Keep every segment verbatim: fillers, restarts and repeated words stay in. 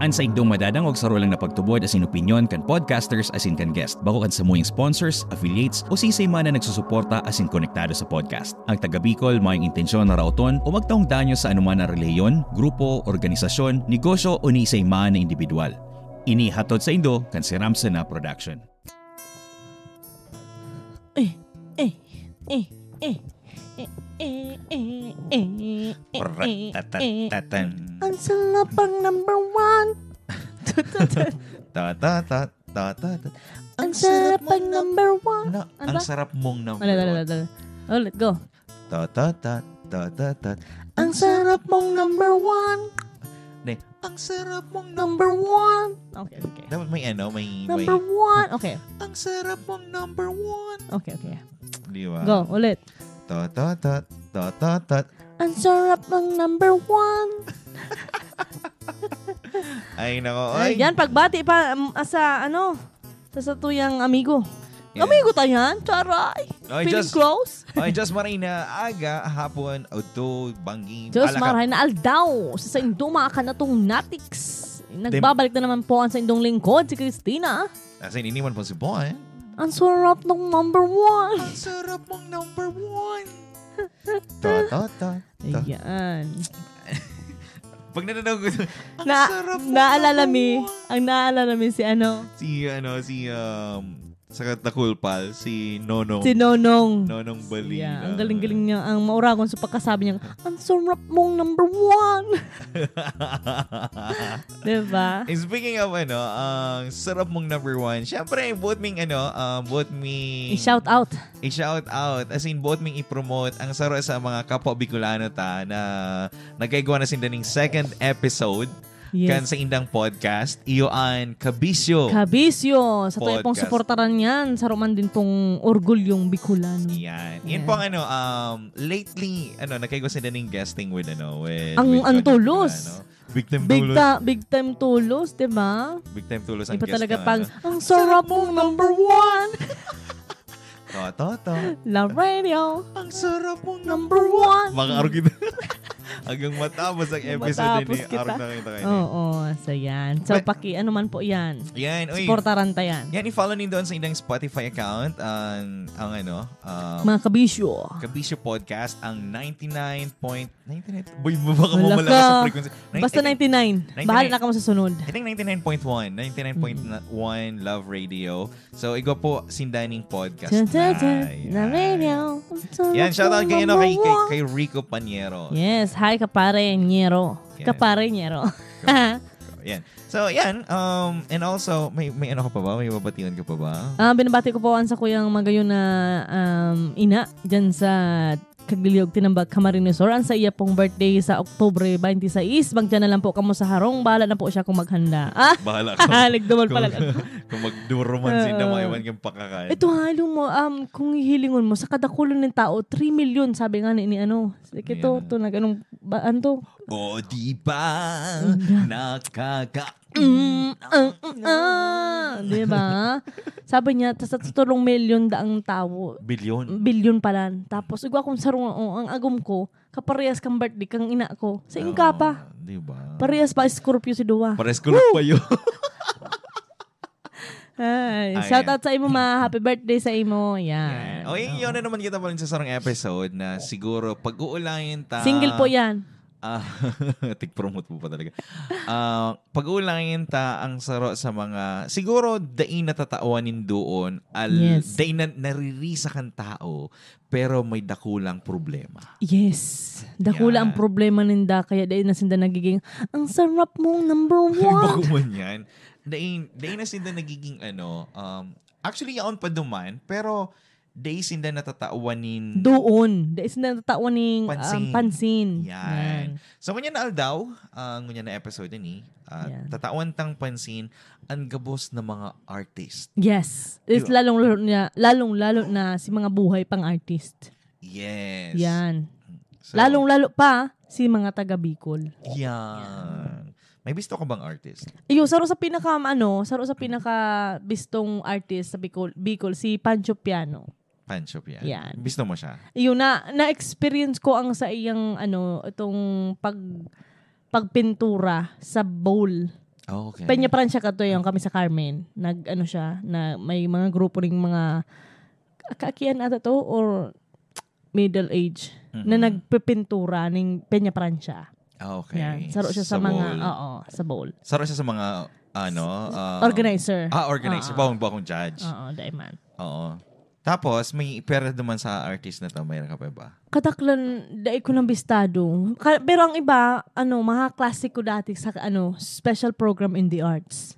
An saindong madadangog saro lang na pagtubod asin opinyon kan podcasters asin kan guest, bako kan samuyang sponsors, affiliates, o siisay man na nagsusuporta asin konektado sa podcast. Ang taga Bicol mayong intensyon na raoton o magtaong danyo sa anoman na relihiyon, grupo, organisasyon, negosyo o ni isay man na indibidwal. Ini hatod saindo kan Siramsena Production. Eh, eh, eh, eh, eh, eh, eh, eh, eh, eh, eh, eh. Pratatatatatan. Ang sarap ang number one. Ta, ta, ta, ta, ta, ta. Ang sarap ang number one. Na, Ano ang ba? sarap mong number Wala, wala, one. wala, wala. Ulit, go. Ta, ta, ta, ta, ta, ta. Ang sarap mong number one. Ne, ang sarap mong number one. Okay, okay. Dapat may ano, may, may Number one. Okay. Ang sarap mong number one. Okay, okay. Di ba? Go, ulit. Ta, ta, ta, ta, ta, ta. Ang sarap ng number one. Ay, nako. Ay, Ay. yan, pagbati pa um, ah, sa ano, sa satuyang amigo. Yeah. Amigo ta yan, charay. Ay, Feeling just, close. Ay, just marina, aga, hapon, udto, banggi, Diyos alakap. Maray na aldaw sa saindong mga kanatong natiks. Nagbabalik na naman po ang saindong lingkod, si Christina. Nasa iniman po si Boy. Ang sarap ng number one. Ang sarap mong number one. Ta, ta, ta, ta. Ayan. Pag nananaw ko, ang Na, sarap ng naalala number mi, one. Ang naalala mi si ano? Si, ano, si, um, sa Katakul Pal, si Nonong. Si Nonong. Nonong Balina. Yeah, ang galing-galing niya. Ang mauragon sa pagkasabi niya, ang sarap mong number one. Diba? And speaking of, ano, ang sarap mong number one, syempre, buot ming, ano, ah, buot mi I-shout out. I-shout out. As in, buot ming i-promote ang saro sa mga kapwa Bicolano ta na nagkaigwa na sinda ning second episode Yes. kan sa indang podcast, iyo an Kabisyo. Kabisyo. Sa tayo pong Podcast. suportaran yan, saro man din pong orgulyong Bicolano. Yan. Yan Yan. pong ano, um, lately, ano, nagkaigwa sinda ning guesting with, ano, with, Ang, with ang Connie tulos. Bicolano. Big time Big tulos. ta-, big time tulos, di ba? Big time tulos ang Iba guest talaga na, pag, ano. ang sarap mong number one. To, to, to. Love Radio. Ang sarap mong Number one. Mga arugin. Hanggang matapos ang Hanggang episode matapos ini, kita. arog na kita kayo. Oo, so yan. So, But paki, ano man po yan. Yan, uy. Supportaran ta yan. Yan, i-follow nindo sa indang Spotify account, ang, ang ano, um, Mga kabisyo. Kabisyo Podcast, ang ninety-nine point, ninety-nine, boy, baka Wala mamala ka. sa frequency. Basta Ninety-nine. ninety-nine. Bahala Ninety-nine. na kamo sa sunod. I think ninety-nine point one, ninety-nine point one Love Radio. So, igwa po sinda ning podcast Cha, cha, cha. na. Yan. Na radio. Yan, shout out kay, ano, kay, kay, Number one. kay Rico Paniero. Yes, hi, kapare Niero. Yan. Kapare Niero. Yan. So, yan. Um, and also, may, may ano ka pa ba? May babatian ka pa ba? Ah, binabati ko po ang sa kuyang magayon na, um, ina dyan sa Kagliliog, Tinambac, Camarines Sur. Ang sa iya pong birthday sa Oktubre twenty-six. Magdiyan na lang po kamo sa harong. Bahala na po siya kung maghanda. Ah, Bahala ka. Nagdumol pala. Kung, kung magduro man, Oo. sino maiwan kang pakakain. Ito, halo mo, um, kung hihilingon mo, sa kadakulo ng tao, three million, sabi nga ni, ni ano, si Kito, Ayan. to, nag-, anong, ba, ano to? O, di ba? Ayan. Nakaka- Mm, ah, ah, ah. Di ba? Sabi niya, tas sa tulong milyon daang tawo. Bilyon. Bilyon pala. Tapos, igwa akong sarong, oh, ang agom ko, kaparehas kang birthday kang ina ko. Sa inka Oo, pa. di ba? Parehas pa, Scorpio si Dua. Parehas ko Woo! pa yun. Ay, Ayan. shout out sa imo, ma. Happy birthday sa imo. Yan. Yan. O, yun, Oo. yun na naman kita pala sa sarong episode na siguro pag-uulayan ta. Single po yan. Ah, tig-promote mo pa talaga. Ah, pag-uulayan ta ang saro sa mga, siguro, dai natatawan nin doon, al-, Yes. dai na, naririsa kan tao, pero may dakulang problema. Yes. Dakula ang Yan. problema ninda, kaya dai na sinda nagiging, "Ang sarap mong number one." Bako man yan. Dai, dai na sinda nagiging, ano, um, actually, yaon pa duman, pero dai sinda natatawan nin Doon. Dai sinda natatawan nin, um, Pansin. pansin. Yan. Yan. So, ngunyan na aldaw, ah, ngunyan na episode ni, ah, Yan. tatawan tang pansin ang gabos na mga artist. Yes. Is Di ba? lalong-lalo na, lalong-lalo na si mga buhay pang artist. Yes. Yan. So, Lalong-lalo pa si mga taga Bicol. Yan. May bisto ka bang artist? Iyo, saro sa pinaka, ano, saro sa pinaka bistong artist sa Bicol, Bicol, si Pancho Piano. Pancho Piano. Yan. Bisto mo siya? Iyo, na, na-experience ko ang sa iyang, ano, itong pag-, pagpintura sa bowl. Okay. Peña Francia kato yung kami sa Carmen. Nag, ano siya, na may mga grupo ring mga kaakian ata to or middle age na Mhm. nagpipintura ning Peña Francia. Ah, okay. Yan. Saro siya sa, mga, Bohol. Oo, sa Bohol. Saro siya sa mga, ano, ah, Organizer. Ah, organizer. Oo. Bawang bakong judge. Oo, dai man. Oo. Tapos, may pera naman sa artist na to. Mayroon ka pa ba? Kataklan, dai ko nang bistado. Ka- pero ang iba, ano, mga klase ko dati sa, ano, special program in the arts.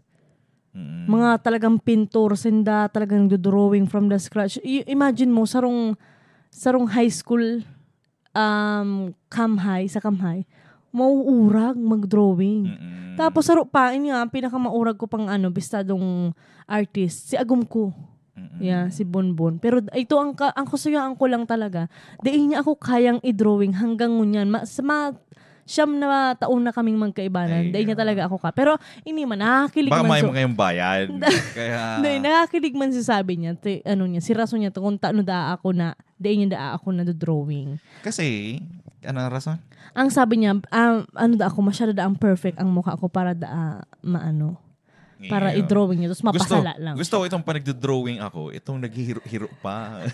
Mm. Mga talagang pintor, sinda, talagang drawing from the scratch. I- imagine mo, sarong, sarong high school, um, Kamhay, sa Kamhay, mauurag mag-drawing. Mm-mm. Tapos saro pa, ini nga, ang pinakamaurag ko pang ano, bistadong artist, si Agum ko. Mm-mm. Yeah, si Bonbon. Pero ito ang ka- ang kasuyaan ko lang talaga. Dai niya ako kayang i-drawing hanggang ngunyan. Ma, sa ma, siyam na taon na kaming magkaibanan. Ay, Dai niya ah. Talaga ako ka. Pero ini man, nakakilig Baka man may so, mga yung bayad. Kaya, Hindi, nakakilig man si sabi niya, ti, ano niya, si rason niya, to, kung taano daa ako na, dai niya daa ako na drawing. Kasi, ano ang rason? Ang sabi niya, ah, ano da ako, masyado da ang perfect ang mukha ko para da, ah, maano, para Yeah. i-drawing niya. Tapos Gusto, mapasala lang. Gusto ko itong panagdodrawing ako, itong naghihiro-hiro pa.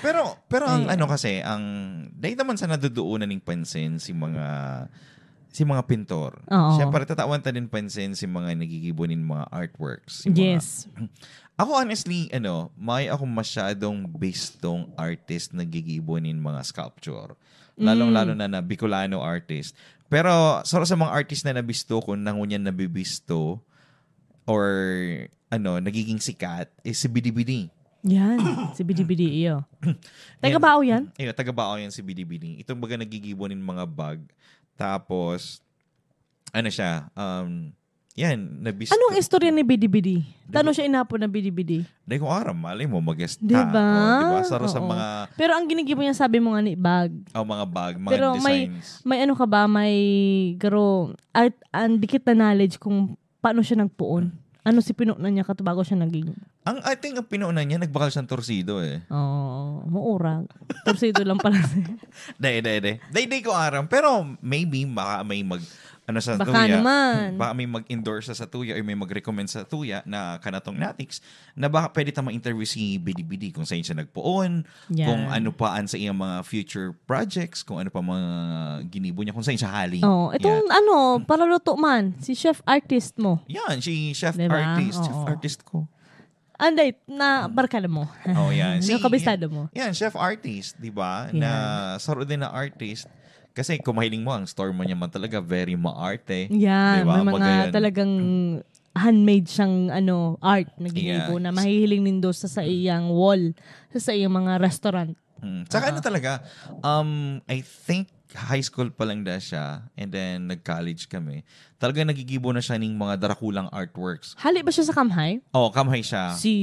pero pero ang Ayan. Ano kasi, ang dahil naman sa naduduunan ng pansin si mga si mga pintor. Oo. Siyempre, tatawan ta din pansin si mga nagigibo nin mga artworks. Si mga, Yes. Ako honestly, ano, may ako masyadong bistong artist nagigibo nin mga sculpture. Lalong-lalo na na Bicolano artist. Pero sa, sa mga artist na nabisto ko, na ngunyan nabibisto, or ano, nagiging sikat, is si Bidi Bidi. Yan. Si Bidi Bidi, iyo. Taga Bao yan? Ayun, taga Bao yan si Bidi Bidi. Itong baga nagigibo nin mga bag. Tapos, ano siya, um, yan, nabisto. Anong istorya ni Bidi Bidi? Tano siya inapod na Bidi Bidi? Dahil kung aram, malay mo, mag-guest Diba? Diba? Saro sa Oo. mga Pero ang ginigibo niya, sabi mo nga ni bag. Oh, mga bag, mga Pero may, designs. May ano ka ba? May garo, at ang dikit na knowledge kung paano siya nagpuon. Ano si pinunan niya katubago siya naging? Ang, I think, ang pinunan niya, nagbakal siyang torsido eh. Oo, maurag. Torsido lang pala siya. Day, day, day. Day, day ko aram. Pero maybe, baka may mag, ano sa Baka tuya. Naman. Baka may mag-endorse sa tuya or may mag-recommend sa tuya na kanatong natics na baka pwede ta ma-interview si Bidi Bidi kung saan siya nagpuon, Yan. Kung ano pa ang sa iyang mga future projects, kung ano pa mga ginibo niya, kung saan siya hali. Oh, itong Yan. Ano, paraluto man, si chef artist mo. Yan, si chef Diba? Artist, chef Oo. Artist ko. Anday, na barkada mo. Oh, yan. Yung kabisado mo. Yan, chef artist, di ba? Yan. Na saro din na artist. Kasi kung mahiling mo, ang store mo niya man talaga, very maarte. Yan, Di ba? may mga Magayon. Talagang handmade siyang ano art na ginibo Yeah. Na mahihiling nindo sa sa iyang wall, sa sa iyang mga restaurant. Mm. Saka Ah. Ano talaga, um, I think high school pa lang da siya and then nag-college kami. Talaga nagigibo na siya ning mga Draculang artworks. Hali ba siya sa Kamhay? Oh, Kamhay siya. Si...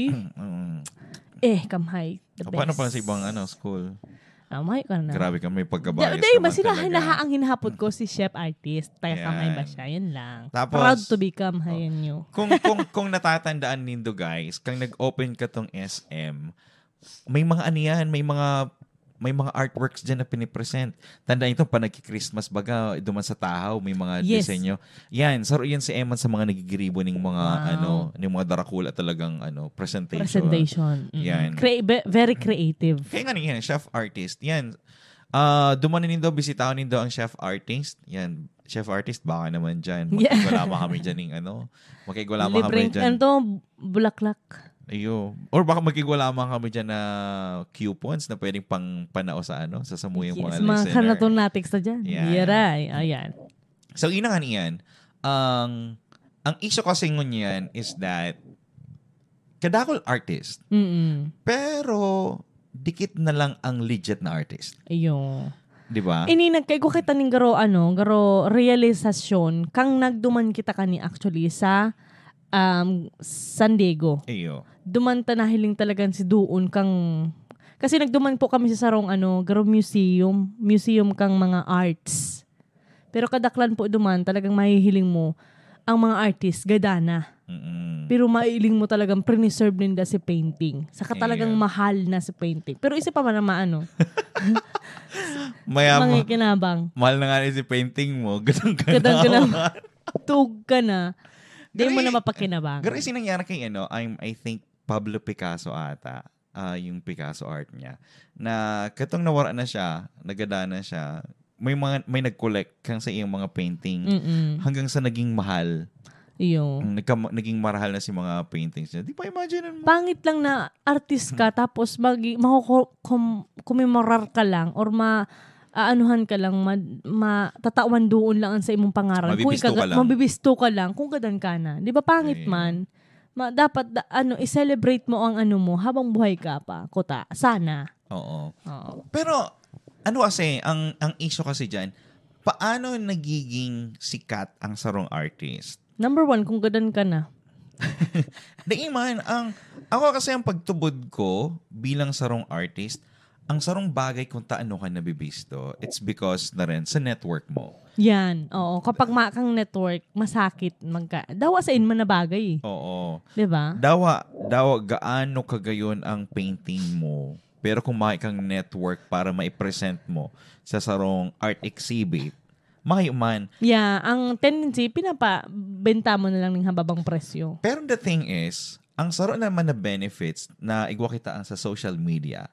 Mm. Eh, Kamhay. The O, paano best. Pala sa ibang ano, school? Kamhay ka na. Grabe ka, may pagkabayas Hindi, naman mas hinahin talaga. na ang hinahapod ko si Chef Artist. Taga Kamhay ba siya? Yan lang. Tapos- Proud to be Kamhayan nyo. Kung kung kung natatandaan nindo, guys, kang nag-open ka tong S M, may mga ano yan, may mga may mga artworks diyan na pinipresent. Tandaan ito, pa nagki-Christmas baga, duman sa Tahaw, may mga Yes. Disenyo. Yan, saro yan si Eman sa mga nagigiribo ning mga Wow. Ano, ning mga Dracula talagang ano, presentation. Presentation. Mm. Yan. Crea- ve- very creative. Kaya nga niyan, chef artist. Yan. Ah, duman nindo, bisitahon nindo ang chef artist. Yan. Chef artist, baka naman dyan. Yeah. Magkigwa lamang kami dyan ng ano. Magkigwa lamang kami Libreng, dyan. ano to? Bulaklak. Iyo. Or baka magkigwa lamang kami dyan na coupons na pwedeng pang panao sa ano, sa samuyang Yes, mga mga listener. Kanaton natics na dyan. Yan. Yaray. Ayan. So, ina nga niyan, ang, ang issue kasi ngunyan is that kadakol artist, Mm-mm. pero dikit na lang ang legit na artist. Iyo. Di ba? Ini nagkaigo kita ning garo, ano, garo realisasyon kang nagduman kita kani actually sa um, San Diego. Iyo. Duman ta nahiling talagang si Duon kang... Kasi nagduman po kami sa sarong ano, garo museum. Museum kang mga arts. Pero kadaklan po duman, talagang mahihiling mo ang mga artist, gadana. Mm-mm. Pero mailing mo talagang preserve ninda si painting. Saka talagang Yeah. Mahal na si painting. Pero isa pa man ang maano. Maya, Mangikinabang. Mahal na nga ni si painting mo. Gadang ka Gadang ka na. na. Tug ka na. Di mo Gari- na mapakinabang. Garo yung nangyari kay ano, I'm, I think, Pablo Picasso ata, ah, yung Picasso art niya. Na katong nawara na siya, nagada na siya, may mga may nag-collect kang sa iyang mga painting Mm-mm. hanggang sa naging mahal. Iyo. Nagka, naging marahal na si mga paintings niya. Di ba imagine mo? Pangit lang na artist ka tapos mag makuko- kum- kumemorar ka lang or ma aanuhan ka lang, ma, ma tatawan doon lang ang sa imong pangaran. Kung Mabibisto ikaga- ka lang. Mabibisto ka lang kung gadan ka na. Di ba pangit Ayun. man? Ma, dapat da, ano, i-celebrate mo ang ano mo habang buhay ka pa. Kuta, sana. Oo. Oo. Pero, ano kasi, ang, ang issue kasi dyan, paano nagiging sikat ang sarong artist? Number one, kung gadan ka na. Di man, ang, ako kasi ang pagtubod ko bilang sarong artist, ang sarong bagay kung taano ka nabibisto, it's because na rin sa network mo. Yan. Oo. Kapag ma kang network, masakit. Magka, dawa sa inman na bagay eh. Oo. Di ba? Dawa, dawa gaano kagayon ang painting mo. Pero kung mayo kang network para ma-present mo sa sarong art exhibit, mayo man. Yeah, ang tendency, pinapabenta mo na lang ng hababang presyo. Pero the thing is, ang saro naman na benefits na igwa kita ang sa social media,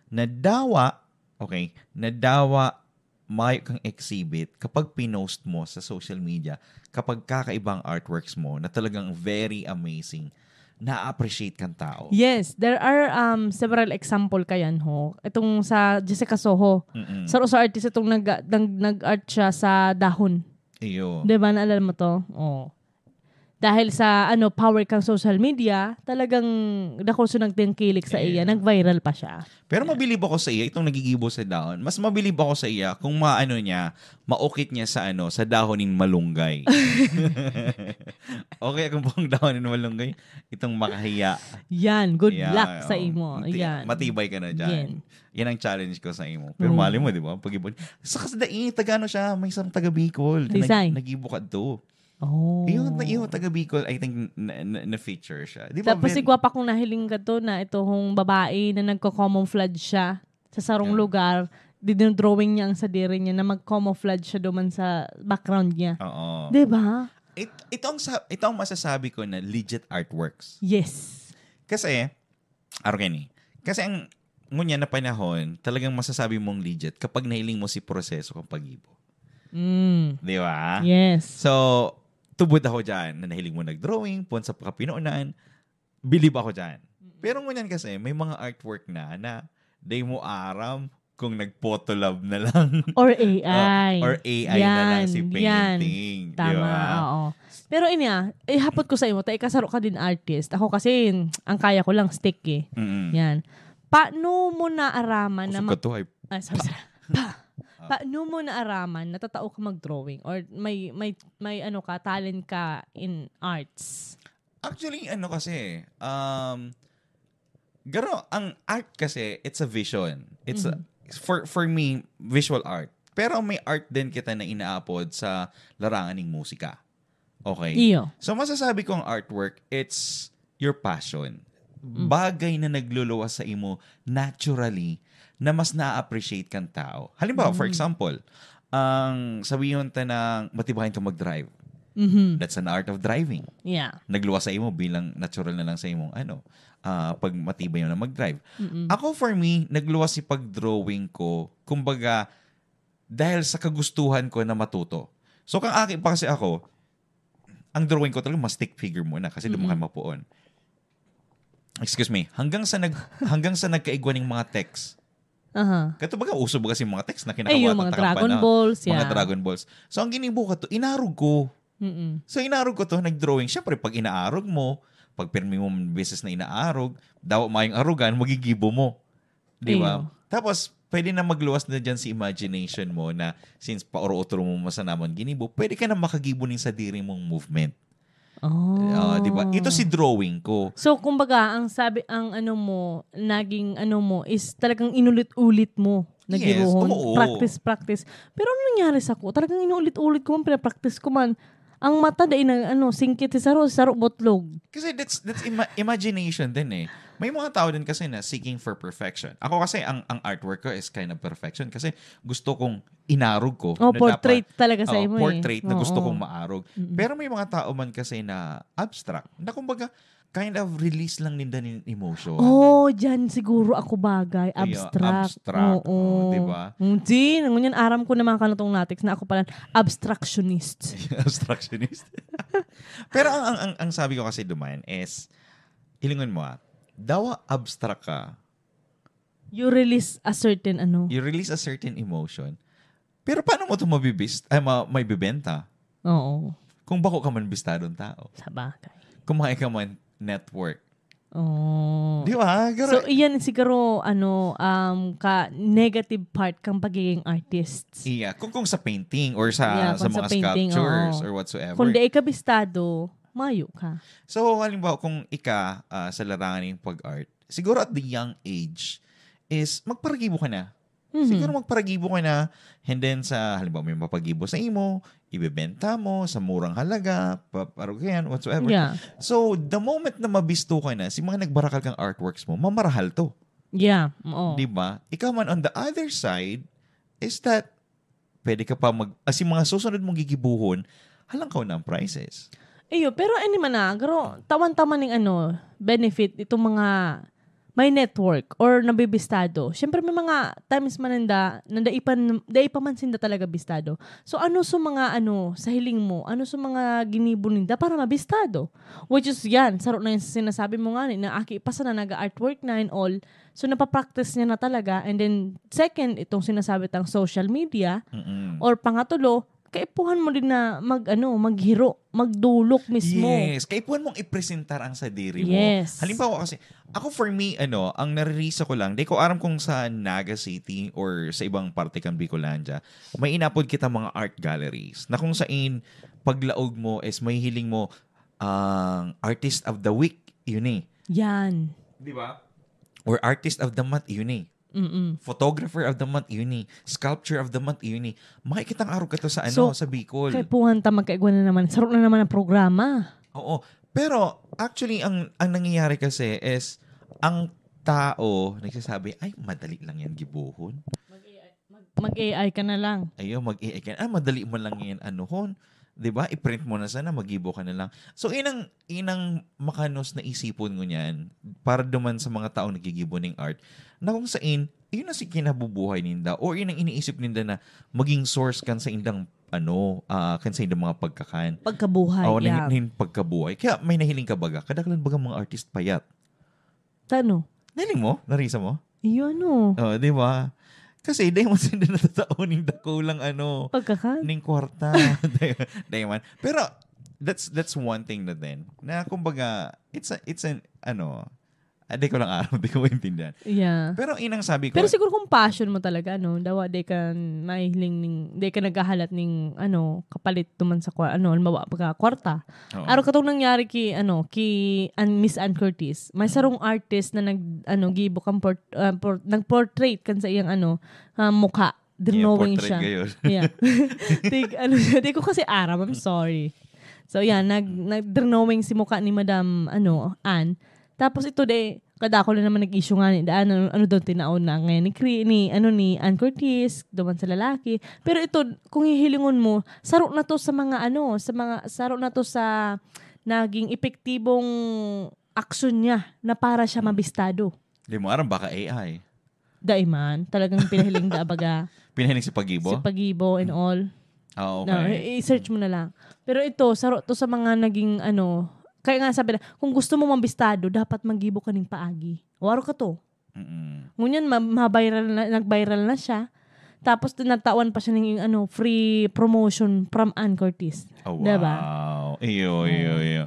na dawa, okay, na dawa mayo kang exhibit kapag pinost mo sa social media, kapag kakaibang artworks mo na talagang very amazing, na-appreciate kang tao. Yes, there are um several example kayan ho. Itong sa Jessica Soho. Mm-mm. Saro sa artist itong nag, nag, nag-art siya sa dahon. Iyo. Di ba? Naalala mo to? Oo. Dahil sa ano power kang social media, talagang dakul sa nagtingkilik sa iya, Yeah. nag-viral pa siya. Pero mabilib ako sa iya, itong nagigibo sa dahon. Mas mabilib ako sa iya kung maano niya, maukit niya sa ano, sa dahon ng malunggay. Okay, kung pang dahon ng malunggay, itong makahiya. Yan, good Yeah, luck sa oh. imo. Mati- Yan. Matibay ka na dyan. Yan. Yan ang challenge ko sa imo. Pero Oo. mali mo, di ba? Pag-ibon. Sa kasi dai, taga ano siya, may isang taga Bicol. Design. Nag- nagibo ka do. Oh. Yung, yung taga Bicol, I think, na, na, na-feature siya. Di ba? Tapos very- igwa pa kong nahiling ka to na ito hong babae na nagko-camouflage siya sa sarong Yeah. lugar, dinodrawing niya ang sadiri niya na mag-camouflage siya duman sa background niya. Oo. Di ba? It, ito, ang sa, ito ang masasabi ko na legit artworks. Yes. Kasi, araw ni. Kasi ang ngunya na panahon, talagang masasabi mong legit kapag nahiling mo si proseso kang pag-ibo. Mm. Di ba? Yes. So, tubod ako dyan na nahiling mo nag-drawing, pon sa kapinonan, bilib ako dyan. Pero ngunyan kasi, may mga artwork na, na di mo aram kung nag-photolab na lang. Or A I. Ah, or A I na lang si Yan, painting. yan. Tama, Di ba? Oo. Pero ini ah, ihapot ko sa imo, ta ikasaro ka din artist. Ako kasi, ang kaya ko lang stick eh. Mm-mm. Yan. Paano mo naaraman na... Kusog ma- ka to, ay, Ah, sorry, sorry. Pa! Paano mo naaraman na tatao ka mag-drawing or may may may ano ka, talent ka in arts? Actually, ano kasi, um, garo, ang art kasi, it's a vision. It's a- for for me, visual art. Pero may art din kita na inaapod sa larangan ng musika. Okay? Iyo. So, masasabi ko ang artwork, it's your passion. Bagay na nagluluwas sa imo naturally na mas na-appreciate kang tao. Halimbawa, for example, ang sabihin ta ng matibayan ka mag-drive. Mhm. That's an art of driving. Yeah. Nagluwas sa imo bilang natural na lang sa imong ano, ah, pag matibay na mag-drive. Ako for me, nagluwas si pag-drawing ko, kumbaga, dahil sa kagustuhan ko na matuto. So, kang aki pa kasi ako, ang drawing ko talaga mas stick figure muna kasi doon ka mapuon. Excuse me, hanggang sa nag hanggang sa nagkaigwa ning mga text. Aha. Kato baga uso ba kasi mga text na Ay, yung kinakawatan mga takang Dragon panahon? Balls, Mga yeah. Dragon Balls. So ang ginibo ka to, inarog ko. Mm-mm. So inarog ko to, nag-drawing. Syempre pag inaarog mo, pag pirmi mo beses na inaarog, dawa mayong arugan, magigibo mo. Di ba? Iyo. Tapos pwede na magluwas na diyan si imagination mo na since pauro-utro mo masa naman ginibo, pwede ka na makagibo ning sadiri mong movement. Oh. Ah, di ba? Ito si drawing ko. So, kumbaga, ang sabi, ang ano mo, naging ano mo, is talagang inulit-ulit mo na Yes, gibohon. Oo. Practice, practice. Pero ano nangyari sa ko? Talagang inulit-ulit ko man, pinapractice ko man. Ang mata, dai na, ano, singkit si saro, si saro botlog. Kasi that's that's ima- imagination din eh. May mga tao din kasi na seeking for perfection. Ako kasi, ang, ang artwork ko is kind of perfection kasi gusto kong inarog ko. Oh, na portrait dapat, talaga sa oh, imo eh. Portrait na gusto Oo. kong maarog. Mm-mm. Pero may mga tao man kasi na abstract. Na kumbaga, kind of release lang ninda nin emotion. Oh, dyan siguro ako bagay. Kaya Abstract. abstract, Oo. oh, di ba? Mm, see, ngunyan aram ko na mga kanatong natics na ako pala abstractionist. Abstractionist. Pero ang, ang, ang, ang sabi ko kasi duman is, hilingon mo ah, dawa abstract ka, You release a certain ano. you release a certain emotion, pero paano mo ito mabibis ay, ma- maibibenta? Oo. Kung bako ka man bistadong tao, Sa bagay. kung mahay ka man network. Oo. Di ba? So, iyan siguro, ano, um, ka negative part kang pagiging artist. Iya, kung, kung sa painting or sa, Yeah, sa kung sa mga painting, sculptures oo. or whatsoever. Kung di ka bistado, mayo ka. So, halimbawa, kung ika ah, sa larangan ng pag-art, siguro at the young age, is magparagibo ka na. Mhm. Siguro magparagibo ka na, and then sa, halimbawa, may mapagibo sa imo, ibebenta mo sa murang halaga, pa, parang ganyan, whatsoever. Yeah. So, the moment na mabisto ka na, si mga nagbarakal kang artworks mo, mamarahal to. Yeah. Oo. Di ba? Ikaw man, on the other side, is that pwede ka pa mag... As in, mga susunod mong gigibuhon, halangkaw na ang prices. Iyo, pero ano man na, garo, tawan-tawan ning ano, benefit itong mga may network or nabibistado. Siyempre, may mga times man nanda, na dai pa, dai pa man sinda talaga bistado. So, ano sa mga ano, sa hiling mo? Ano sa mga ginibo ninda para mabistado? Which is yan, saro na yung sinasabi mo nga ni, na aki pa sana nag-artwork na and all. So, napapractice niya na talaga. And then, second, itong sinasabi tang social media. Mm-mm. Or pangatulo, kaipuhan mo din na mag, ano, maghiro, magdulok mismo. Yes. Kaipuhan mong ipresentar ang sadiri mo. Yes. Halimbawa kasi, ako for me, ano, ang naririsa ko lang, di ko aram kung sa Naga City or sa ibang parte kang Bicolandia, may inapod kita mga art galleries na kung sain paglaog mo is may hiling mo ang artist of the week, yun eh. Yan. Di ba? Or artist of the month, yun eh. Mm-mm. Photographer of the month, yun eh. Sculpture of the month, yun eh. Makikita ang arog ka to sa ano, So, sa Bicol. Kaipuhan ta magkaigwa na naman. Saro na naman ang programa. Oo. Pero, actually, ang, ang nangyayari kasi is, ang tao nagsasabi, "Ay, madali lang yan gibuhon." Mag-A I ka na lang. Ayun, mag-A I ka. Ah, madali mo lang yan anuhon. Di ba? I-print mo na sana, magibo ka na lang. So, inang, inang makanos na isipon ngunyan para duman sa mga taong nagigibo ning art na kung sain, yun ang si kinabubuhay ninda or yun ang iniisip ninda na maging source kan sa indang ano, ah, kan sa indang mga pagkakan. Pagkabuhay, Oo, na, yeah. na yung pagkabuhay. Kaya may nahiling ka baga, kadaklan baga mga artist payat. Tano? Nahiling mo? Narisa mo? Iyo, ano? Oh, di ba? Kasi dahil mo sila natatao ning dakulang ano, Pagkakan? ning kwarta. Dahil man. Pero that's that's one thing na din. Na kumbaga, it's a, it's an, ano, ah, di ko lang aram, di ko maintindihan. Yeah. Pero inang sabi ko, Pero siguro kung passion mo talaga, no? Dawa, di ka mahiling ning, di ka naghahalat ning, ano, kapalit naman sa kwa-, ano, halimbawa, pagka kwarta. Oo. Araw katong nangyari ki, ano, ki an, Miss Ann Curtis. May sarong artist na nag, ano, gibo kan port-, ah, por-, nag-portrait kan sa iyang, ano, ah, mukha. Drawing portrait siya. Gayon. Yeah. Tig, ano siya, di ko kasi aram, I'm sorry. So, yan, nag, nag-drawing si mukha ni Madam, ano, Ann. Tapos ito, de, kadako na naman nag-issue nga ni, daan, ano, ano daw tinaon na ngayon ni, Cre-, ni, ano, ni Ann Curtis, duman sa lalaki. Pero ito, kung hihilingon mo, saro na to sa mga, ano, sa mga, saro na to sa naging epektibong aksyon niya na para siya mabistado. Di mo aram, baka A I. Dai man, talagang pinahiling da, baga. Pinahiling si Pagibo? Si Pagibo and all. Ah, No, okay. i-search mo na lang. Pero ito, saro to sa mga naging ano, kaya nga sabi na, kung gusto mo mabistado, dapat magibo ka ning paagi. O, aro ka to. Mm-mm. Ngunyan, ma- ma-viral na, nag-viral na siya. Tapos, tinatawan pa siya ng ano, free promotion from Ann Curtis. Oh, Diba? Wow. Iyo, iyo, iyo.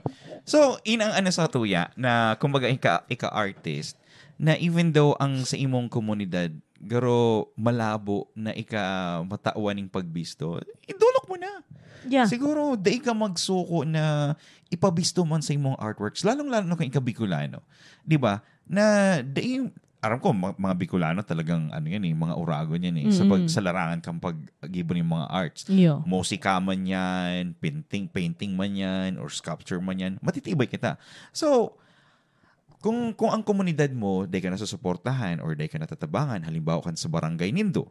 So, in ang ano sa tuya, na kumbaga ika, ika-artist, na even though ang sa imong komunidad, garo malabo na ika matawan ning pagbisto, idulok mo na. Yeah. Siguro, dai ka magsuko na ipabisto man sa imong artworks, lalong-lalo na kung ika Bicolano. Di ba? Na, dai, aram ko, ma- mga Bicolano talagang, ano yan eh, mga uragon yan eh, sa, pag, Mm-mm. sa larangan kang pag-gibo ng mga arts. Iyo. Musika man yan, painting, painting man yan, or sculpture man yan, matitibay kita. So, kung, kung ang komunidad mo, dai ka nasusuportahan or dai ka natatabangan, halimbawa kan sa barangay nindo,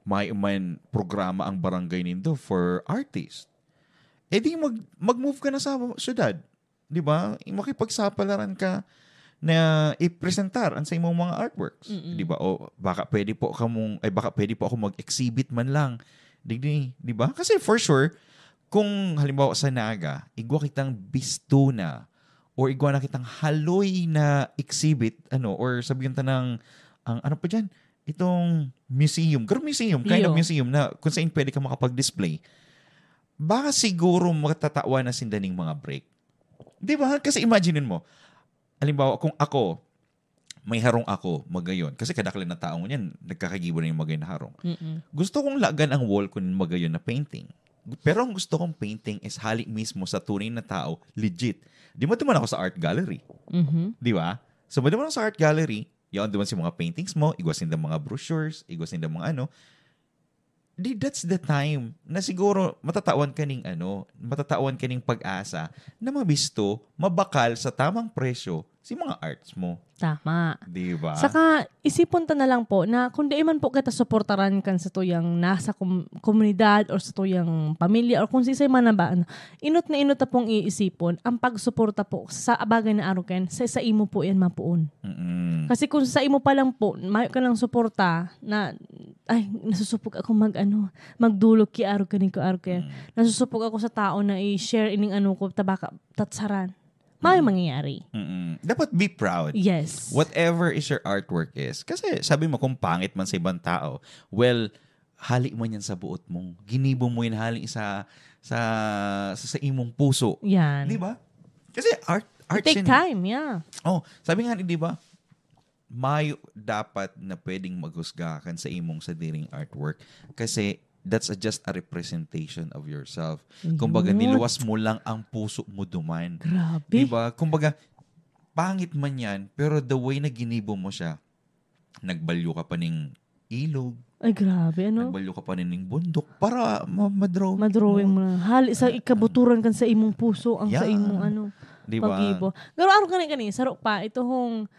may man programa ang barangay nindo for artist, eh di mag, mag-move ka na sa syudad. Di ba? Makipagsapalaran ka na ipresentar ang sa imong mga artworks. Mm-mm. Di ba? O baka pwede po kamong, ay baka pwede po ako mag-exhibit man lang. Di, di, di ba? Kasi for sure, kung halimbawa sa Naga, igwa kitang bistuna or igwa na kitang haloy na exhibit, ano, or sabihin ta ng, ang ano pa dyan? Itong museum. Pero museum, kind of Iyo. museum na kung saan pwede ka makapag-display. Baka siguro matatawan na sinda ning mga break. Di ba? Kasi imagine mo, halimbawa, kung ako, may harong ako, magayon. Kasi kadaklan na taong yan, nagkakagibo na yung magayon na harong. Mm-mm. Gusto kong lagan ang wall ko ng magayon na painting. Pero ang gusto kong painting is hali mismo sa tunay na tao, legit. Di ba duman ako sa art gallery? Mhm. Di ba? So, duman ako sa art gallery, yaon duman si mga paintings mo, igwa sinda mga brochures, igwa sinda mga ano. Di, that's the time na siguro matatawan ka ning ano, matatawan ka ning pag-asa na mabisto, mabakal sa tamang presyo si mga arts mo. Tama. Di ba? Saka, isipon ta na lang po na kung di man po kita suportaran kan sa tuyang nasa kom-, komunidad or sa tuyang pamilya or kung sisay man na ba, ano, inot na inot na pong iisipon ang pagsuporta po sa bagay na arog kan sa, sa imo po yan mapuon. Mm-mm. Kasi kung sa imo pa lang po, mayo ka lang suporta na, "Ay, nasusupog ako mag, ano, magdulog ki arog kani ko arog kaya. Mm. Nasusupog ako sa tao na i-share ining ano ko, tabaka, tatsaran." Mayo Mm. mangyayari. Mm-mm. Dapat be proud. Yes. Whatever is your artwork is. Kasi sabi mo, kung pangit man sa ibang tao, well, hali man yan sa buot mo. Ginibo mo yan hali sa, sa, sa, sa imong puso. Yan. Di ba? Kasi art, art It take yan eh. time, yeah. Oh, sabi nga, di ba? Mayo dapat na pwedeng maghusga kan sa imong sadiring artwork. Kasi that's a, just a representation of yourself. Kumbaga, Ayun. niluwas mo lang ang puso mo duman. Grabe. Di ba? Kumbaga, pangit man yan, pero the way na ginibo mo siya, nagbalyo ka pa ning ilog, Ay, grabe, ano? nagbalyo ka pa ning bundok para ma-, ma-draw Madrawing mo. mo na. Hali sa Ah, ikabuturan kan sa imong puso, ang sa Yeah. imong, ano, Di ba? pag-ibo. Pero araw gani, gani, saro pa, ito hong,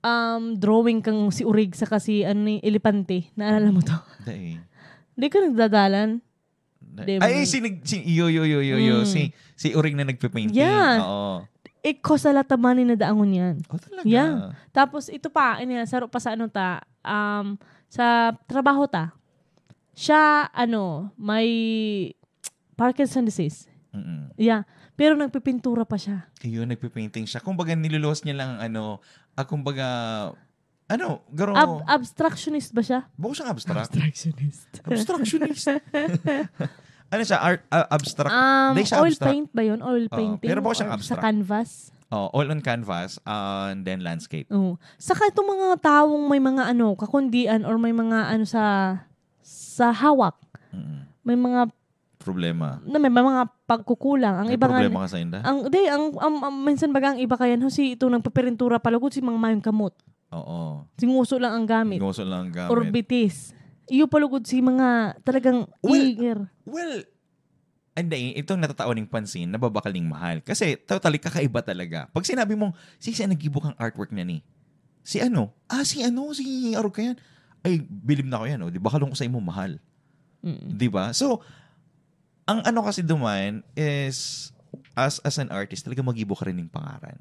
um, drawing kang si Urig saka si, ano ni, Elepante. Naalala mo to? Dai. Di ka nagdadalan? Na, Di ba? ay, si, nag-, si, iyo, iyo, iyo, iyo, iyo. Mm. Si, si Uring na nagpe-painting. Yeah. Oo. It costs a lot of money na daangon yan. Oh, talaga? Yeah. Tapos, ito pa, ano yan, saro pa sa ano ta, um, sa trabaho ta. Siya, ano, may Parkinson disease. Mm-mm. Yeah. Pero nagpipintura pa siya. Ayun, nagpe-painting siya. Kumbaga, niluluwas niya lang ang ano, ah, kumbaga, ano, garo Ab-, abstractionist ba siya? Bako siyang abstract. Abstractionist. Abstractionist. Ano siya? Art, ah, abstract. Um, Di siya oil abstract. paint ba yun? Oil Oo, painting? pero bako siyang Or sa abstract. canvas? Oh, oil on canvas, ah, and then landscape. Oo. Saka itong mga taong may mga ano, kakundian or may mga ano sa, sa hawak. Mm. May mga Problema. na may mga pagkukulang. Ang May iba nga problema ka sa inda? Ang, di, ang, ang, ang, minsan baga ang iba kaya, no, si itong nagpapirintura palugod si mga mayong kamot. Oo. Si nguso lang ang gamit. Nguso lang ang gamit. Or bitis. Iyo palugod si mga talagang Well, eager. Well, and then, itong natatawan ng pansin, nababakal ng mahal. Kasi, totally, kakaiba talaga. Pag sinabi mong, "Si, si naggibo kang artwork na ni?" "Si ano?" "Ah, si ano, si Arog Kayan." "Ay, bilib na ako yan. O, di ba, kalong ko sa imo, mahal." Mm. Di ba? So, ang ano kasi duman is, as, as an artist, talaga magibo ka rin ng pangaran.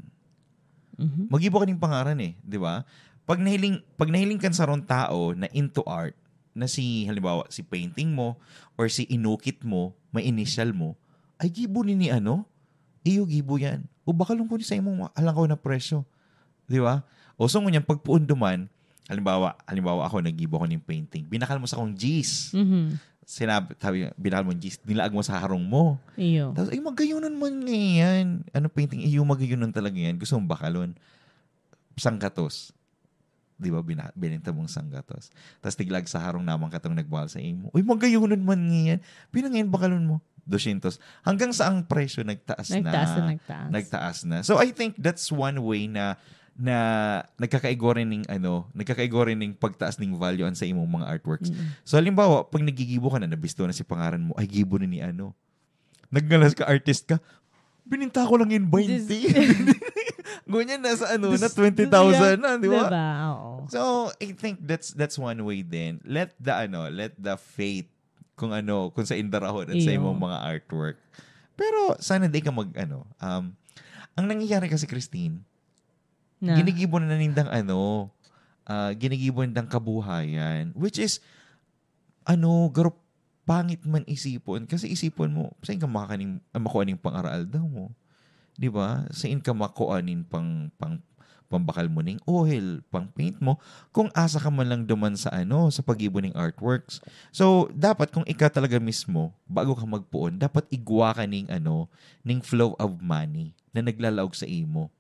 Mhm. Magibo ka ning pangaran eh, di ba? Pag nahiling, pag nahiling kan sarong tao na into art, na si, halimbawa, si painting mo, or si inukit mo, may initial mo, ay gibo ni, ni ano? Iyo gibo yan. O baka lang kundi sa imong alangkaw na presyo. Di ba? O so ngunyan, pag puon duman, halimbawa, halimbawa ako, naggibo ako ng painting. Binakal mo sa akong G's. Mhm. Sinabi, sabi, binakal mo yung G's, nilaag mo sa harong mo. Iyo. Tapos, ay, magayunan man ngayon. Ano painting? Iyo, magayunan talaga yan. Gusto mong bakalon. Sangkatos. Di ba, bina-, binenta mong sanggatos. Tas tiglag sa harong naman katong nagbakal sa imo. Uy, magayunan man ngayon. Pila ngayon bakalon mo? Dosyentos. Hanggang sa ang presyo nagtaas na. Nagtaas na, nagtaas. Nagtaas na. So, I think that's one way na, na nagkakaigo rin ning, ano, nagkakaigo rin ning pagtaas ning value an sa imong mga artworks. Mm. So, halimbawa, pag nagigibo ka na, nabisto na si pangaran mo, ay, gibo na ni ano. Nagngalas ka, artist ka, bininta ko lang yung bainte. Diyos. Ngunyan nasa ano, na twenty thousand na, di ba? Diba? Oo. So, I think that's that's one way din. Let the ano, let the faith kung ano, kung sa indarahon at sa imong mga artwork. Pero sana di ka mag ano, um, ang nangyayari kasi, Christine, Na. Ginigibo na nindang ano, ah, ginigibo nindang kabuhayan, which is ano, garo pangit man isipon kasi isipon mo, saan ka makaning, ah, makuha ning pang-aral daw mo? 'Di ba? Saan ka makuha ning pang, pang pambakal mo ning oil, pang paint mo, kung asa ka man lang duman sa ano, sa paggibo ning artworks. So, dapat kung ikaw talaga mismo, bago ka magpoon, dapat igwa ka ning ano, ning flow of money na naglalaog sa imo.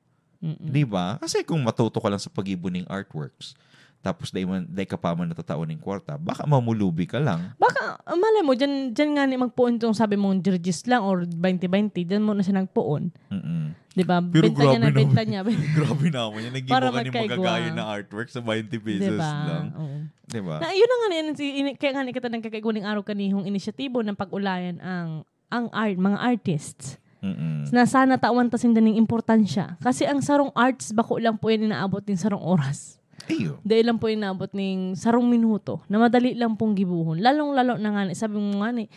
Mm-mm. Di ba? Kasi kung matuto ka lang sa paggibo ning artworks, tapos dai man dai ka pa man natatao ning kwarta, baka mamulubi ka lang. Baka, ah, malay mo, dyan, dyan nga ni magpoon tong sabi mong Jirjis lang or twenty twenty, dyan mo na siya nagpoon. Mm-mm. Di ba? Pero Benta niya grabe na, naman. Benta niya. Grabe naman yan. Naging Para mo ka ni magkaigwa. Magagayon na artwork sa twenty pesos Di ba? lang. Oo. Di ba? Na, yun na nga na yun, si- ini- kaya nga ni kita nagkakaigwa ning araw kanihong inisyatibo ng pag-ulayan ang ang art, mga artists. Mm-mm. Na sana tawan ta sinda ning importansya. Kasi ang sarong arts, bako lang po yan inaabot ning sarong oras. Iyo. Dahil lang po inaabot ning sarong minuto na madali lang pong gibuhon. Lalong-lalo na nga, sabi mo nga ni,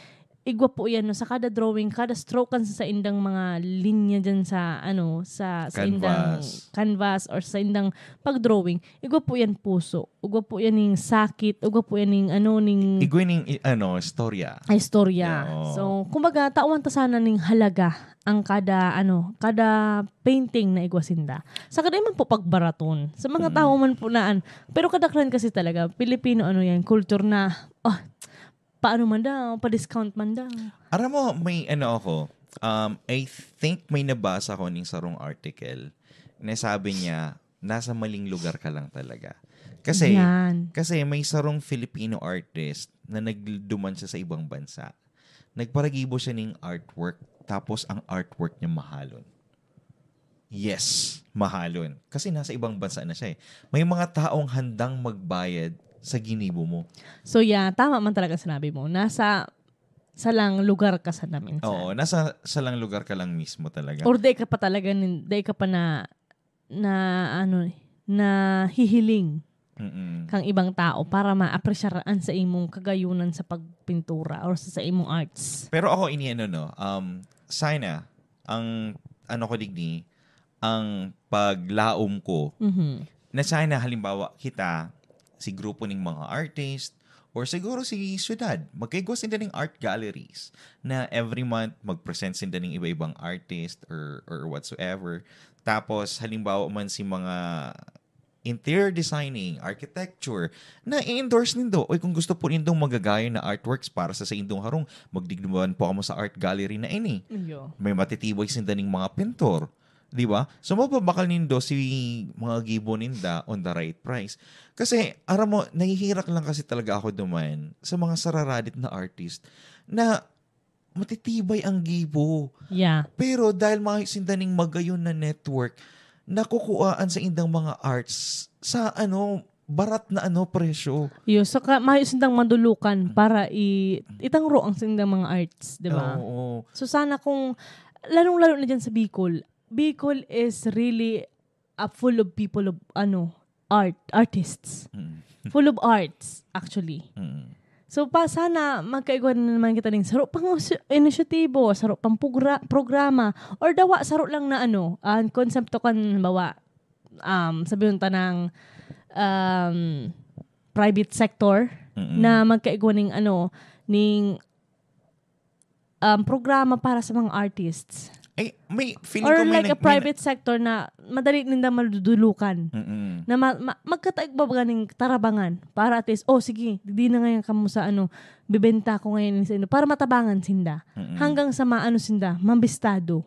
igwa po yan, no, sa kada drawing, kada stroke kan sa indang mga linya dyan sa, ano, sa, sa indang Canvas. Canvas or sa indang pag-drawing, igwa po yan puso, igwa po yan ning sakit, igwa po yan ning, ano, ning Igwa ning i- ano, istorya. Ay, istorya. Oo. So, kumbaga, tawan ta sana ning halaga ang kada, ano, kada painting na igwa sinda. Sa kada man po pagbaraton. Sa mga Mm. tao man po naan. Pero kadaklan kasi talaga, Pilipino, ano yan, culture na, oh, paano man daw, pa-discount man daw. Aram mo, may ano ako, um, I think may nabasa ko ning sarong article na sabi niya, nasa maling lugar ka lang talaga. Kasi, Yan. kasi may sarong Filipino artist na nagduman siya sa ibang bansa. Nagparagibo siya ning artwork, tapos ang artwork niya mahalon. Yes, mahalon. Kasi nasa ibang bansa na siya eh. May mga taong handang magbayad sa ginibo mo. So, yeah, tama man talaga sinabi mo. Nasa salang lugar ka sana minsan. Oo, nasa salang lugar ka lang mismo talaga. Or di ka pa talaga, nin- di ka pa na, na, ano, na hihiling Mm-mm. kang ibang tao para maapresyar an sa imong kagayunan sa pagpintura or sa, sa imong arts. Pero ako ini ano no, um, sana, ang ano ko digdi, ang paglaom ko, Mhm. na sana halimbawa kita, si grupo ning mga artist, or siguro si syudad, magkaigwa sinda ning art galleries na every month mag-present sinda ning iba-ibang artist or, or whatsoever. Tapos halimbawa man si mga interior designing, architecture, na i-endorse nindo. Oy, kung gusto po nindong magagayon na artworks para sa saindong harong, magdigduman po kamo sa art gallery na ini. Iyo. May matitibay sinda ning mga pintor. Di ba? So, mapabakal nindo si mga gibo ninda on the right price. Kasi, aram mo, nahihirak lang kasi talaga ako duman sa mga sararadit na artist na matitibay ang gibo. Yeah. Pero dahil mayo sinda ning magayon na network, nakukuhaan sa indang mga arts sa ano, barat na ano, presyo. Yo, saka mayo sindang madulukan para i itangro ang sindang mga arts, di ba? Oo. So sana kung, lalong-lalo na dyan sa Bicol, Bicol is really a full of people of, ano, art, artists. Mm. Full of arts, actually. Mm. So pa sana magkaigwa na naman kita ning saro pang usi- inisyatibo, saro pang pugra- programa, or dawa saro lang na ano, ang konsepto kan bawa, um, sabihin ta ng um, private sector Mm-mm. na magkaigwa ning ano, ning um, programa para sa mga artists. Eh, may feeling Or ko may like a nag- may private sector na madali ninda madudulukan. Mm-mm. Na ma- ma- magkataig ba ba ning tarabangan para at least, oh sige, di na ngayon kamo sa ano, bibenta ko ngayon sa inyo para matabangan sinda. Mm-mm. Hanggang sa maano sinda, mambistado.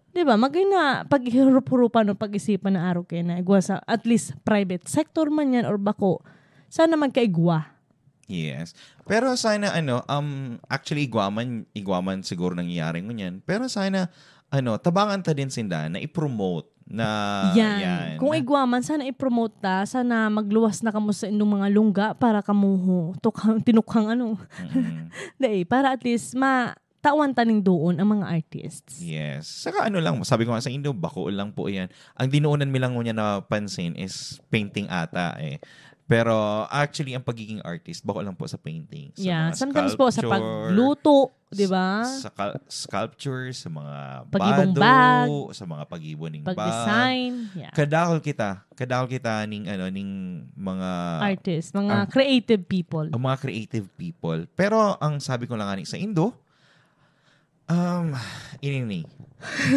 Di ba? Maging na paghirup-hurupan o pag-isipan na araw kayo na igwa sa at least private sector man yan or bako. Sana magkaigwa. Yes. Pero sana ano, um, actually igwaman, igwaman siguro nangyayari ngunyan. Pero sana ano, tabangan ta din sinda na i-promote na Yan. yan. Kung igwaman, sana i-promote ta, sana magluwas na kamo sa inyong mga lungga para kamo ho, tukhang, tinukhang ano. Mm-mm. Dai, para at least ma tawan ta ning duon ang mga artists. Yes. Saka ano lang, sabi ko nga sa inyo, bako lang po yan. Ang dinuunan mi lang ngunyan napansin is painting ata eh. Pero actually, ang pagiging artist, bako lang po sa painting. Sa Yeah, mga sometimes po sa sculpture, pagluto, di ba? Sa cal- sculpture, sa mga Pag-ibong bado, bag, sa mga pag-ibon ng bag. Pag-design. Yeah. Kadahol kita, kadahol kita ning ano, ning mga Artist, mga Ah. creative people. Ang mga creative people. Pero ang sabi ko lang nga ni sa Indo, um, ini ni.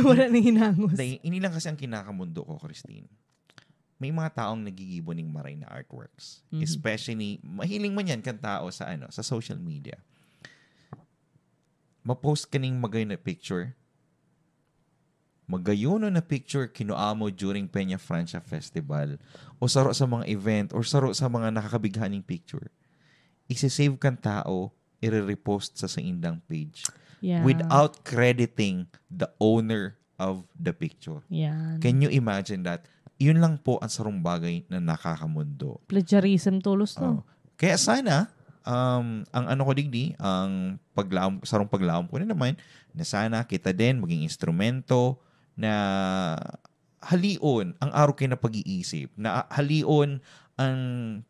Wala nang hinangos. Dahil ini lang kasi ang kinakamundo ko, Christine. May mga taong nagigibo ning maray na artworks. Mhm. Especially, mahiling man yan kan tao sa, ano, sa social media. Ma-post ka ning magayon na picture. Magayon na picture kinuha mo during Peña Francia Festival o saro sa mga event or saro sa mga nakakabighaning picture. Isi-save kan tao, ire-repost sa saindang page Yeah. without crediting the owner of the picture. Yan. Can you imagine that? Yun lang po ang sarong bagay na nakakamundo. Plagiarism tolos, no? Oh. Kaya sana, um, ang ano ko digdi, ang paglaom, sarong paglaom ko na naman, na sana kita din maging instrumento na halion ang araw kayo na pag-iisip, na halion ang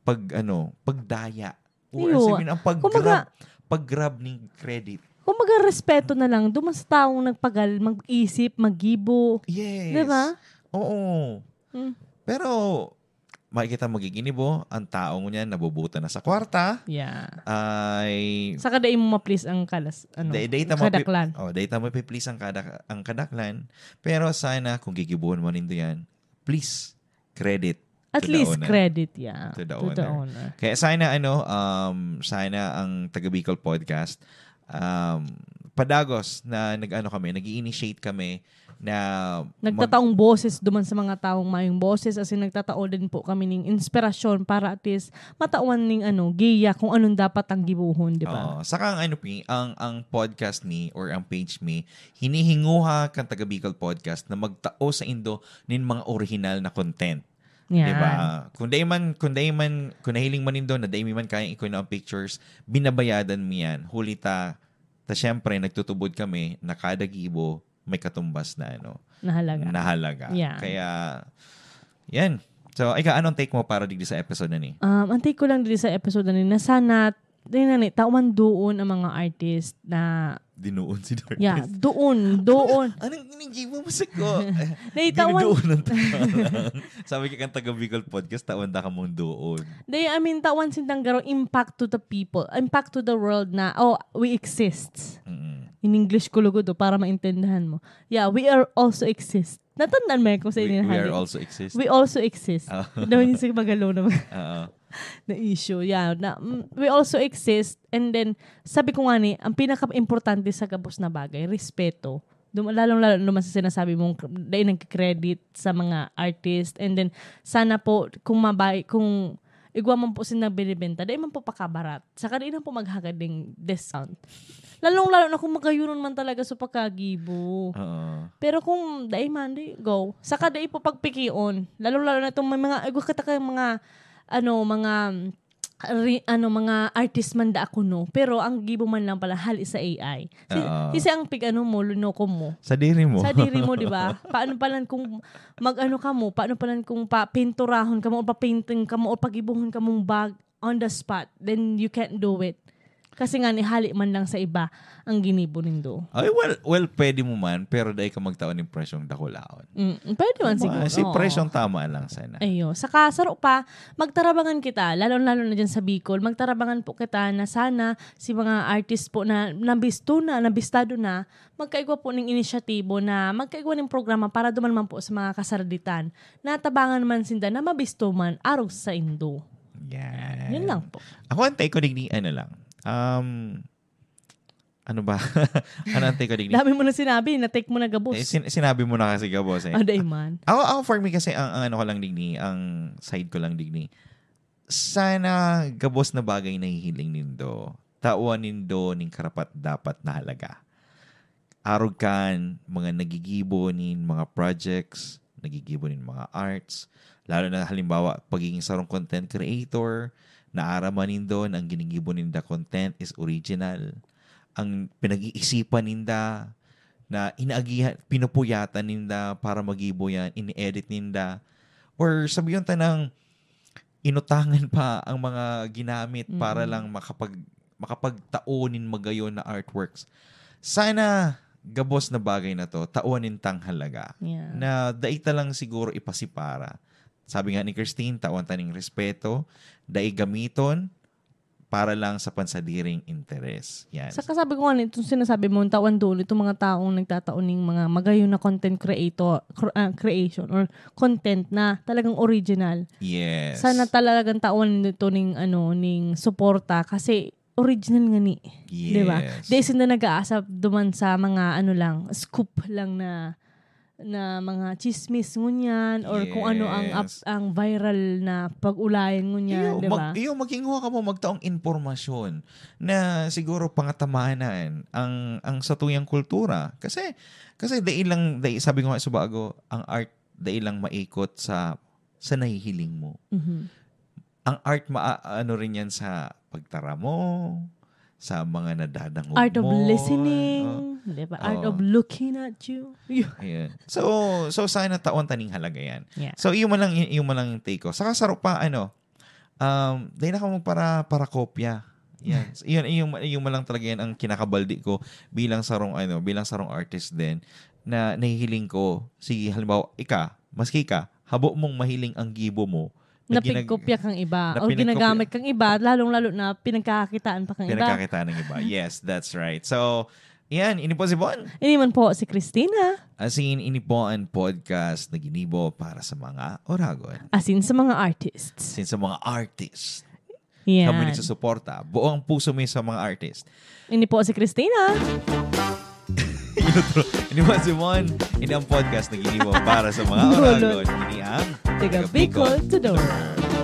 pag, ano, pagdaya. O, Iyo. sabihin, ang pag-grab, Kumbaga- pag-grab ng credit. Kumbaga, respeto na lang duman sa taong nagpagal, mag-isip, maggibo. Yes. Di ba? Oo. Hmm. Pero, makikita magiginibo, ang taong niyan nabubuta na sa kwarta, Yeah. ay Saka dai mo ma-please ang kalas, ano, Dai- dai ta mapi- kadaklan. Oh, dai ta mapi-please ang, kadak- ang kadaklan. Pero sana kung gigibuhon mo nindo yan, please, credit At to the least owner. Credit, yeah. To the To the owner. owner. Kaya sana, ano, um, sana ang Taga Bicol Podcast, um, padagos na nag-ano kami, nag-i-initiate kami na mag- Nagtataong boses duman sa mga taong mayong boses, as in nagtatao din po kami ning inspirasyon para at least matawan ning ano, giya kung anong dapat ang gibuhon, di ba? Oo. Saka ang ano, Pi, ang, ang podcast mi or ang page mi, hinihinguha kan Taga Bicol Podcast na magtao sa indo nin mga original na content. Yan. Di ba? Kung dai man, kung dai man, kung nahiling man nindo na dai mi man kayang ikuha ang pictures, binabayadan mi yan. Huli ta, ta syempre, nagtutubod kami na kada gibo may katumbas na ano, Nahalaga. nahalaga. Yan. Kaya, yan. So, ika, anong take mo para digdi sa episode na ni? Um, ang take ko lang diri sa episode na ni, na sana, yun na ni, tawan doon ang mga artist na, Dinuon si Darkness. yeah, doon, doon. Anong inigibo mo sa ko? Naitawan. Dinuon ang tawanan. Sabi ka kan taga Bicol Podcast, tawan da ka mong doon. They, I mean, tawan sindang garo impact to the people, impact to the world na, oh, we exist. Mm-mm. In English ko lugod, oh, para maintindihan mo. Yeah, we are also exist. Natandaan mo yan kung sa We, inyo we are hali? also exist. We also exist. Ah. Daw yung sa Magalo na, Oo. na issue. Yeah, na, mm, we also exist. And then, sabi ko nga ni, ang pinaka-importante sa gabos na bagay, respeto. Dum- lalong-lalo naman sa sinasabi mong dahil nagkikredit sa mga artist. And then, sana po, kung mabay, kung igwa man po sila binibenta, dahil man po pakabarat. Saka dahil man po maghagad ng discount. Lalong-lalo na kung magkayuron man talaga sa pagkagibo. Oo. Pero kung dai man, di, go. Saka dai po pagpikion. Lalo-lalo na itong may mga, ay, kita kay mga, ano, mga, ri, ano, mga artist man da ako, no? Pero ang gibo man lang pala, hali sa A I. Si, Oo. si ang pig, ano mo, lunoko mo. Sa diri mo. Sa diri mo, di ba? Paano palan kung mag-ano ka mo? Paano palan kung papinturahon ka mo o papainting ka mo o pagibuhon ka mong bag on the spot? Then you can't do it. Kasi nga, nihali man lang sa iba ang ginibo nindo. Ay, well, well, pwede mo man, pero dai ka magtao ng presyong dakulaon. Mm, pwede man siguro. Si Oo. presyong tama lang sana. Ayo. Saka, saro pa, magtarabangan kita, lalo-lalo na dyan sa Bicol, magtarabangan po kita na sana si mga artist po na nabisto na, nabistado na, magkaigwa po ng inisyatibo na magkaigwa ng programa para duman man po sa mga kasarditan. Natabangan man sinda na mabisto man arog sa indo. Yan. Yun lang po. Ako, ang take ko digdi, ano lang. Um, ano ba? Ano ang take ko digdi? Dami mo na sinabi, na-take mo na gabos. Eh, sin- sinabi mo na kasi gabos eh. Ah, dai man. Ako, ako for me kasi, ang, ang ano ko lang digdi, ang side ko lang digdi. Sana gabos na bagay nahihiling nindo. Tawan nindo ning karapat dapat na halaga. Arog kan mga nagigibo nin mga projects, nagigibo nin mga arts, lalo na halimbawa, pagiging sarong content creator, naaraman nindo na ang ginigibo ninda content is original. ang pinag-iisipan ninda, na inaagihan, pinupuyatan ninda para magibo yan, ini-edit ninda. Or sabihin ta ng inutangan pa ang mga ginamit para Mm. lang makapag-, makapagtao nin magayon na artworks. Sana gabos na bagay na 'to, tawan nintang halaga. Yeah. Na dai ta lang siguro ipasipara. Sabi nga ni Christine, tawan ta ning respeto, dai gamiton para lang sa pansadiring interes. Yan. Saka sabi ko nga, itong sinasabi mo, tawan doon, itong mga taong nagtatao ning mga magayon na content creator, cr- ah, creation or content na talagang original. Yes. Sana talagang tawan nito ning, ano, ning suporta kasi original nga ni. Di ba? Yes. Di sinda nag-aasap duman sa mga ano lang, scoop lang na na mga chismis ngunyan or kung ano ang ap- Yes. ang viral na pag-ulayan ngunyan, Iyo, di ba? mag, iyo, maghinguha ka mo magtaong impormasyon na siguro pangatamanan ang ang satuyang kultura. Kasi kasi dai lang, dai, sabi ko nga sa bago, ang art dai lang maikot sa sa nahihiling mo. Mhm. Ang art, maa-, ano rin yan sa pagtara mo, sa mga nadadangog Art of mo. listening, Oh. di ba? Art Oo. of looking at you. Ayan. So, so sana tawan ta ning halaga yan. Yeah. So, iyo man lang, iyo man lang yung take ko. Saka saro pa, ano, um, dahil na ka magpara, para kopya. Yan. So, yun, yung, yung man lang talaga yan ang kinakabaldi ko bilang sarong, ano, bilang sarong artist din na nahihiling ko, sige, halimbawa, ika, maski ka, habo mong mahiling ang gibo mo, na ginag- Napigkopya kang iba Na o pinagkopya- ginagamit kang iba, lalong-lalo na pinagkakakitaan pa kang iba. Pinagkakitaan ng iba. Yes, that's right. So, yan, ini po si Bon. Ini man po si Christina. As in, ini po ang podcast na ginibo para sa mga oragon. As in, sa mga artists. As in, sa mga artists. Yan. Kami nagsusuporta. Buong puso mi sa mga artist. Ini po si Christina. Ini po si Mon. Ini ang podcast na ginibo para sa mga Dulot. oragon. Ini ang Taga Bicol to the world.